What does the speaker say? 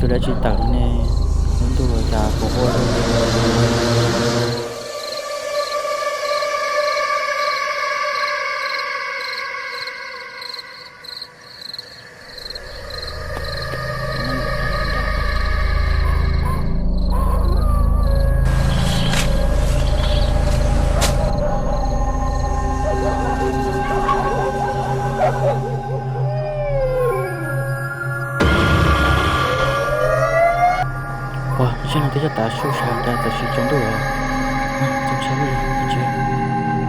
Dab tsi tawm li ne? Lub ntuj los cas kuv quaj. Ua, zaj no twb coj tas sub sa cas tam sim tsaus ntuj lawm. Txhob ntshai, txhob ntshai.